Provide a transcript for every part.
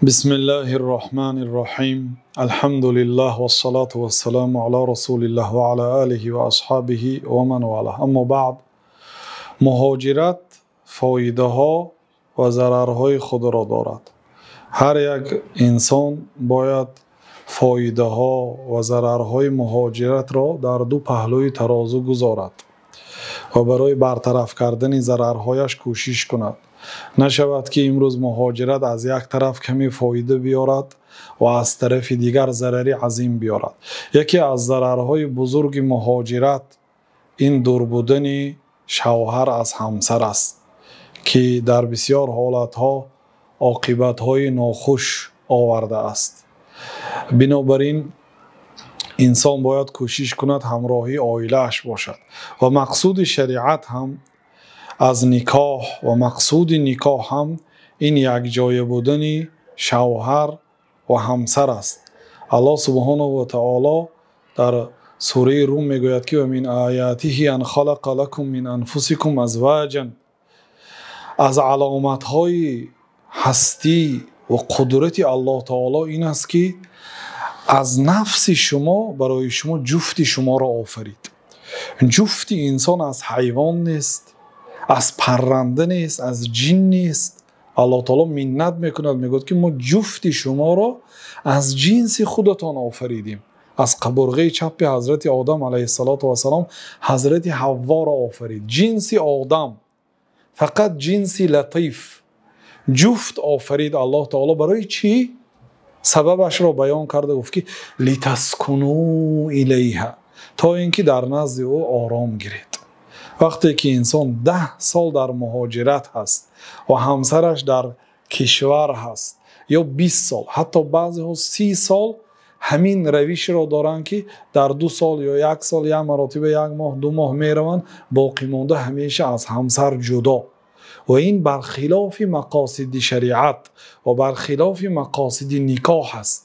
Бисмиллаҳир-раҳмонир-раҳим. Алҳамдулиллаҳ вассалату вассаламу ала расулиллаҳ ва ала олиҳи ва асҳобиҳи ва ман валаҳ. Аммо баъд, муҳоҷират фоидаҳо ва зарарҳои худро дорад. Ҳар як инсон бояд фоидаҳо ва зарарҳои муҳоҷиратро дар ду паҳлӯи тарозу гузорад ва барои бартараф кардани зарарҳояш кӯшиш кунад. Нашавад ки имрӯз муҳоҷират аз як тараф каме фоида биёрад ва аз тарафи дигар зарари азим биёрад. Яке аз зарарҳои бузурги муҳоҷират ин дур будани шавҳар аз ҳамсар аст, ки дар бисёр ҳолатҳо оқибатҳои нохуш овардааст. Бинобар ин инсон бояд кӯшиш кунад ҳамроҳи оилааш бошад ва мақсуди шариат ҳам аз никоҳ ва мақсуди никоҳ ҳам ин якҷоя будани шавҳар ва ҳамсар аст. Аллоҳ субҳонаҳу ва таъоло дар сураи Рум мегӯяд, ки ва мин оятиҳи ан халақа лакум мин анфусикум азваҷан. Аз аломатҳои ҳастӣ ва қудрати Аллоҳ таъоло ин аст, ки аз нафси шумо барои шумо ҷуфти шуморо офарид. Ҷуфти инсон аз ҳайвон нест, аз парранда нест, аз ҷин нест. Аллоҳ таъоло миннат мекунад, мегӯяд, ки мо ҷуфти шуморо аз ҷинси худатон офаридем. Аз қабурғаи чапи ҳазрати Одам алайҳиссалоту вассалом ҳазрати Ҳавворо офарид. Ҷинси Одам, фақат ҷинси латиф ҷуфт офарид Аллоҳ таъоло. Барои чӣ? Сабабашро баён карда гуфт, ки литаскуну илайҳа, то инки дар назди ӯ ором гиред. Вақте ки инсон 10 сол дар муҳоҷират ҳаст ва ҳамсараш дар кишвар ҳаст, ё 20 сол, ҳатто баъзеҳо 30 сол ҳамин равишро доранд, ки дар 2 сол ё 1 сол як маротиба 1 моҳ 2 моҳ мераванд, боқӣ монда ҳамеша аз ҳамсар ҷудо. Ва ин бархилофи мақосиди шариат ва бархилофи мақосиди никоҳ аст.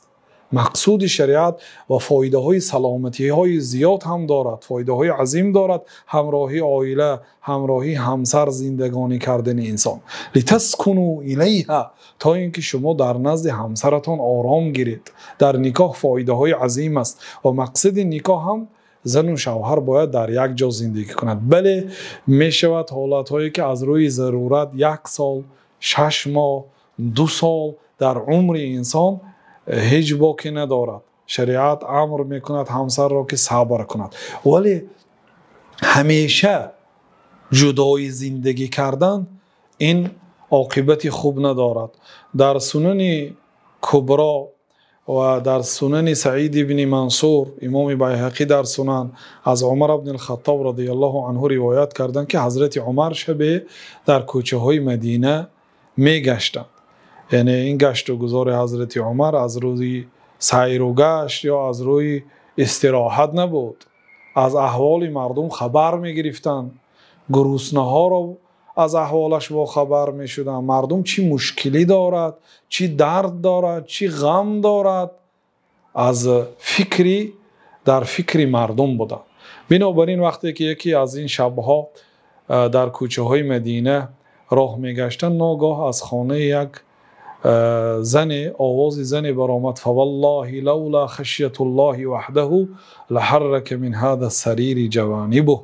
Мақсуди шариат ва фоидаҳои саломатиҳои зиёд ҳам дорад, фоидаҳои азим дорад ҳамроҳи оила, ҳамроҳи ҳамсар зиндагонӣ кардани инсон. Литаскуну илайҳа, то инки шумо дар назди ҳамсаратон ором гиред. Дар никоҳ фоидаҳои азим аст ва мақсади никоҳ ҳам зану шавҳар бояд дар як ҷо зиндагӣ кунад. Бале, мешавад ҳолатҳое ки аз рӯи зарурат 1 сол, 6 моҳ, 2 сол дар умри инсон ҳеҷ боке надорад. Шариат амр мекунад ҳамсарро ки сабр кунад, вале ҳамеша ҷудои зиндагӣ кардан ин оқибати хуб надорад. Дар Сунани Кубро ва дар Сунани Саид ибни Мансур, Имоми Байҳақӣ дар Сунан аз Умар ибни Хаттоб радиаллоҳу анҳу ривоят карданд, ки ҳазрати Умар шабе дар кӯчаҳои Мадина мегаштанд. Яъне ин гашту гузори ҳазрати Умар аз рӯи сайру гашт ё аз рӯи истироҳат набуд. Аз аҳволи мардум хабар мегирифтанд, гуруснаҳоро аз аҳволаш бохабар мешуданд, мардум чӣ мушкилӣ дорад, чӣ дард дорад, чӣ ғам дорад, аз фикри дар фикри мардум буданд. Бинобар ин вақте ки яке аз ин шабҳо дар кӯчаҳои Мадина роҳ мегаштанд, ногоҳ аз хонаи як зане овози зане баромад: фаваллоҳи лавла хашятуллоҳи ваҳдаҳу лаҳаррака мин ҳаза сарири ҷавонибуҳ.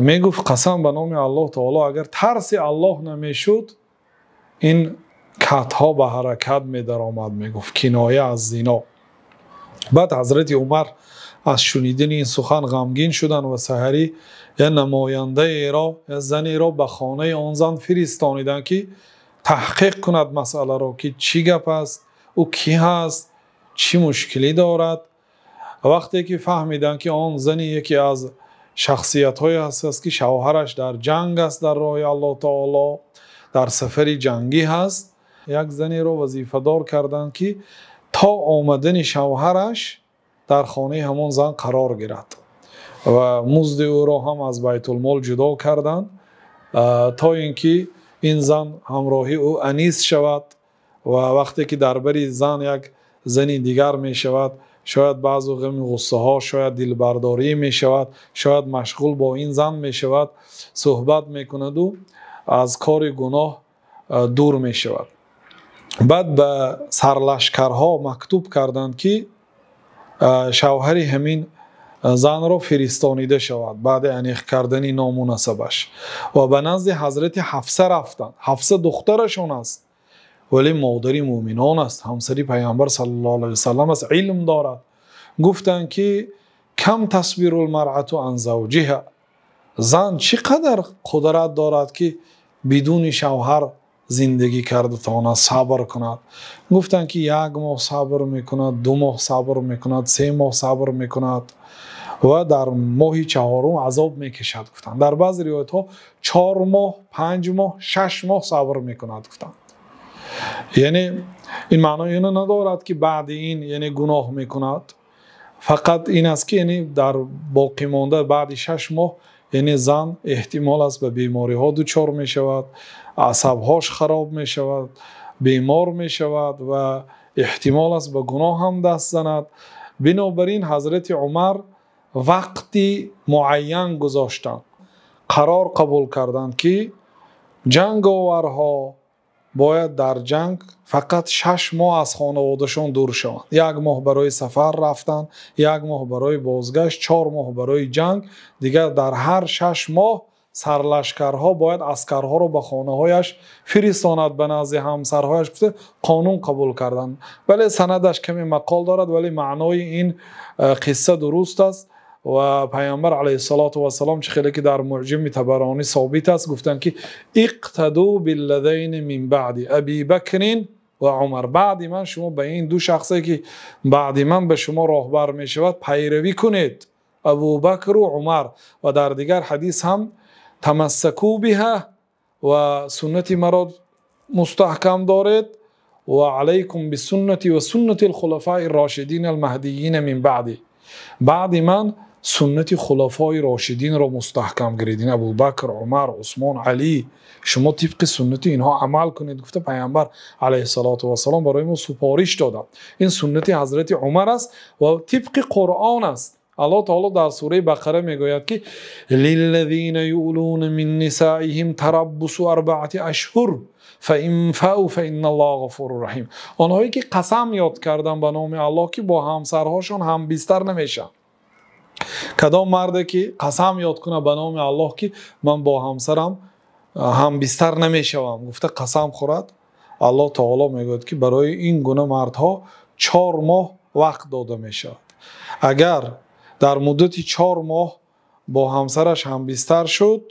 Мегуфт: қасам ба номи Аллоҳ таъоло, агар тарси Аллоҳ намешуд, ин катҳо ба ҳаракат медаромад. Мегуфт, киноя аз зино. Баъд ҳазрати Умар аз шунидани ин сухан ғамгин шуданд ва саҳарӣ як намояндаеро, як занеро ба хонаи он зан фиристониданд, ки таҳқиқ кунад масъаларо, ки чӣ гап аст, ӯ кӣ ҳаст, чӣ мушкилӣ дорад. Вақте ки фаҳмиданд, ки он зани яке аз шахсиятҳое ҳаст, ки шавҳараш дар ҷанг аст, дар роҳи Аллоҳ таъоло, дар сафари ҷангӣ ҳаст, як занеро вазифадор карданд, ки то омадани шавҳараш дар хонаи ҳамон зан қарор гирад ва музди ӯро ҳам аз байтулмол ҷудо карданд, то инки ин зан ҳамроҳи ӯ анис шавад ва вақте ки дар бари зан як зани дигар мешавад, шояд баъзу ғами ғуссаҳо, шояд дилбардорӣ мешавад, шояд машғул бо ин зан мешавад, суҳбат мекунад ӯ аз кори гуноҳ дур мешавад. Баъд ба сарлашкарҳо мактуб карданд, ки шавҳари ҳамин занро фиристонида шавад баъди аниқ кардани ному насабаш. Ва ба назди ҳазрати Ҳафса рафтанд. Ҳафса духтарашон аст, вале модари мӯъминон аст, ҳамсари Паёмбар саллаллоҳу алайҳи васаллам аст, илм дорад. Гуфтанд, ки кам тасбирул маръату ан завҷиҳа, зан чӣ қадар қудрат дорад, ки бидуни шавҳар зиндагӣ карда тавонад, сабр кунад? Гуфтанд, ки як моҳ сабр мекунад, 2 моҳ сабр мекунад, 3 моҳ сабр мекунад ва дар моҳи чаҳорум азоб мекашад. Гуфтанд дар баъзе ривоятҳо 4 моҳ, 5 моҳ, 6 моҳ сабр мекунад. Гуфтанд яъне ин маънои инро надорад, ки баъди ин яъне гуноҳ мекунад, фақат ин аст, ки яъне дар боқӣ монда баъди 6 моҳ яъне зан эҳтимол аст ба бемориҳо дучор мешавад, асабҳош хароб мешавад, бемор мешавад ва эҳтимол аст ба гуноҳ ҳам даст занад. Бинобар ин ҳазрати Умар вақти муайян гузоштанд, қарор қабул карданд, ки ҷанговарҳо бояд дар ҷанг фақат 6 моҳ аз хонаводашон дур шаванд. 1 моҳ барои сафар рафтан, 1 моҳ барои бозгашт, 4 моҳ барои ҷанг. Дигар дар ҳар 6 моҳ сарлашкарҳо бояд аскарҳоро ба хонаҳояш фиристонад, ба назди ҳамсарҳояш. Гуфта қонун қабул карданд. Вале санадаш каме мақол дорад, вале маънои ин қисса дуруст аст. Ва Паёмбар алайҳиссалоту вассалом чӣ хеле ки дар Муъҷами Табаронӣ собит аст, гуфтанд, ки иқтаду биллазайни мин баъди Аби Бакрин ва Умар, баъди ман шумо ба ин ду шахсе ки баъди ман ба шумо роҳбар мешавад пайравӣ кунед, Абубакр ва Умар. Ва дар дигар ҳадис ҳам тамассаку биҳа, ва суннати маро мустаҳкам доред, ва алайкум бисуннати ва суннати алхулафаи рошидин алмаҳдиин мин баъди, баъди ман суннати хулафои рошидинро мустаҳкам гиред, ин Абубакр, Умар, Усмон, Алӣ, шумо тибқи суннати инҳо амал кунед. Гуфта Паёмбар алайҳиссалоту вассалом барои мо супориш доданд. Ин суннати ҳазрати Умар аст ва тибқи Қуръон аст. Аллоҳ таоло дар сураи Бақара мегӯяд, ки лиллазина юълуна мин нисаиҳим тараббусу арбаати ашҳур фаин фау фаинналлоҳа ғафурун раҳим. Онҳое ки қасам ёд карданд ба номи Аллоҳ, ки бо ҳамсарҳошон ҳамбистар намешаванд. Кадом марде ки қасам ёд кунад ба номи Аллоҳ, ки ман бо ҳамсарам ҳамбистар намешавам, гуфта қасам хӯрад, Аллоҳ таоло мегӯяд, ки барои ин гуна мардҳо 4 моҳ вақт дода мешавад. Агар дар муддати 4 моҳ бо ҳамсараш ҳамбистар шуд,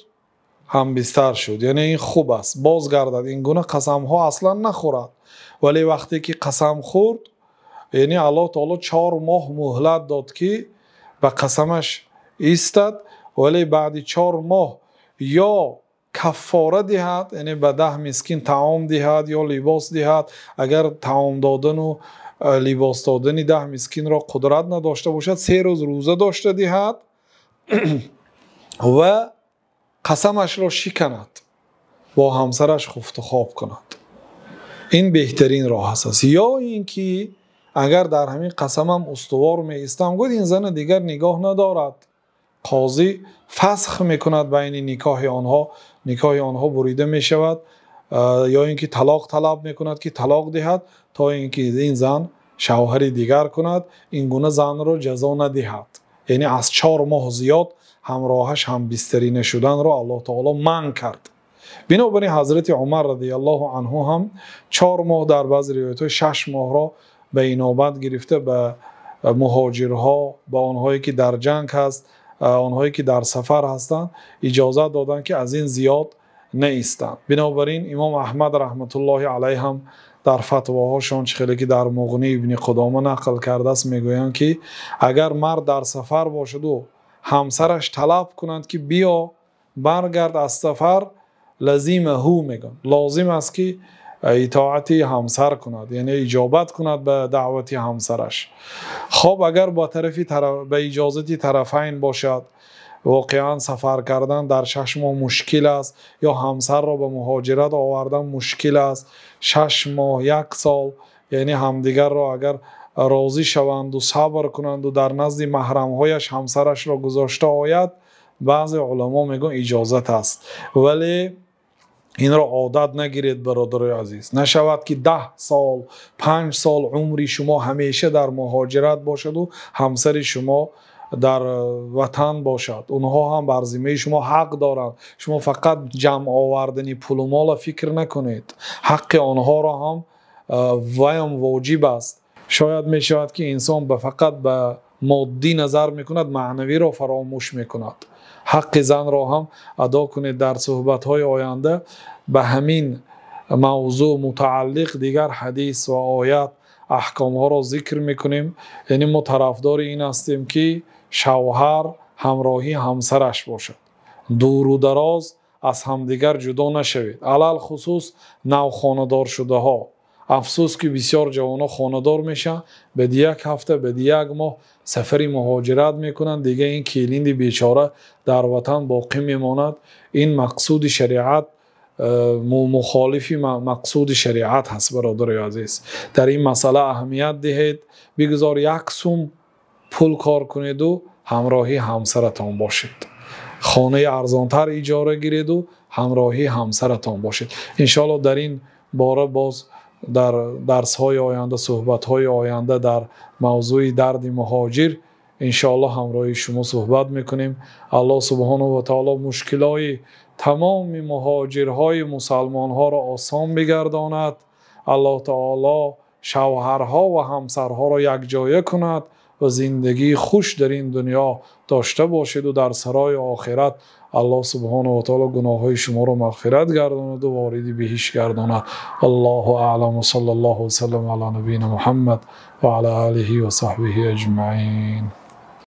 ҳамбистар шуд, яъне ин хуб аст, бозгардад, ин гуна қасамҳо аслан нахӯрад. Вале вақте ки қасам хӯрд, яъне Аллоҳ таоло 4 моҳ муҳлат дод, ки ба қасамаш истад, вале баъди 4 моҳ ё каффора диҳад, яъне ба 10 мискин таом диҳад ё либос диҳад. Агар таом додану либос додани 10 мискинро қудрат надошта бошад, 3 рӯз рӯза дошта диҳад ва қасамашро шиканад, бо ҳамсараш хуфту хоб кунад. Ин беҳтарин роҳ аст. Ё ин ки агар дар ҳамин қасамам устувор меистам, гуфт ин зана дигар нигоҳ надорад, қозӣ фасх мекунад байни никоҳи онҳо, никоҳи онҳо бурида мешавад, ё ин ки талоқ талаб мекунад, ки талоқ диҳад, то ин ки ин зан шавҳари дигар кунад. Ин гуна занро ҷазо надиҳад, яъне аз 4 моҳ зиёд ҳамроҳаш ҳамбистарӣ нашуданро Аллоҳ таоло манъ кард. Бинобар ин ҳазрати Умар радиаллоҳу анҳу ҳам 4 моҳ, дар баъзе ривоятҳо 6 моҳро ба инобат гирифта ба муҳоҷирҳо, ба онҳое ки дар ҷанг ҳаст, онҳое ки дар сафар ҳастанд, иҷозат доданд, ки аз ин зиёд наистанд. Бинобар ин имом Аҳмад раҳматуллоҳи алайҳ ҳам дар фатвоҳошон, чӣ хеле ки дар Муғнӣ ибни Қудома нақл кардааст, мегӯянд, ки агар мард дар сафар бошаду ҳамсараш талаб кунанд, ки биё баргард аз сафар, лазимаҳу мегӯянд, лозим аст, ки итоати ҳамсар кунад, яъне иҷобат кунад ба даъвати ҳамсараш. Хоб агар ба тарафи ба иҷозати тарафайн бошад, воқеан сафар кардан дар 6 моҳ мушкил аст, ё ҳамсарро ба муҳоҷират овардан мушкил аст, 6 моҳ, 1 сол, яъне ҳамдигарро агар розӣ шаванду сабр кунанду дар назди маҳрамҳояш ҳамсарашро гузошта ояд, баъзе уламо мегӯянд иҷозат аст. Вале Инро одат нагиред, бародарони азиз. Нашавад ки 10 сол, 5 сол умри шумо ҳамеша дар муҳоҷират бошад ва ҳамсари шумо дар ватан бошад. Онҳо ҳам бар зиммаи шумо ҳақ доранд. Шумо фақат ҷамъ овардани пул ва мол фикр накунед. Ҳаққи онҳоро ҳам ваям воҷиб аст. Шояд мешавад ки инсон ба фақат ба моддӣ назар мекунад, маънавиро фаромӯш мекунад. Ҳаққи занро ҳам адо кунед. Дар суҳбатҳои оянда ба ҳамин мавзӯъ мутааллиқ дигар ҳадис ва оят аҳкомҳоро зикр мекунем. Яъне мо тарафдори ин ҳастем ки шавҳар ҳамроҳи ҳамсараш бошад, дуру дароз аз ҳамдигар ҷудо нашавед, алалхусус навхонадор шудаҳо. Афсӯс ки бисёр ҷавонҳо хонадор мешаванд, баъд як ҳафта, баъд як моҳ сафари муҳоҷират мекунанд, дигар ин келинди бечора дар ватан боқӣ мемонад. Ин мақсуди шариат, мухолифи мақсуди шариат ҳаст, бародари азиз. Дар ин масъала аҳамият диҳед. Бигзор як сум пул кор кунеду ҳамроҳи ҳамсаратон бошед. Хонаи арзонтар иҷора гиреду ҳамроҳи ҳамсаратон бошед. Иншоаллоҳ дар ин бора боз дар дарсҳои оянда, суҳбатҳои оянда дар мавзӯи дарди муҳоҷир иншоаллоҳ ҳамроҳи шумо суҳбат мекунем. Аллоҳ субҳонаҳу ва таоло мушкилои тамоми муҳоҷирҳои мусалмонҳоро осон бигардонад. Аллоҳ таоло шавҳарҳо ва ҳамсарҳоро якҷоя кунад ва зиндагии хуш дар ин дунё дошта бошед ва дар сарои охират Аллоҳ субҳонаҳу ва таоло гуноҳҳои шуморо мағфират гардонад ва вориди биҳишт гардонад. Аллоҳу аълам ва саллаллоҳу ва саллам ала набийина Муҳаммад ва ала олиҳи ва саҳбиҳи аҷмаин.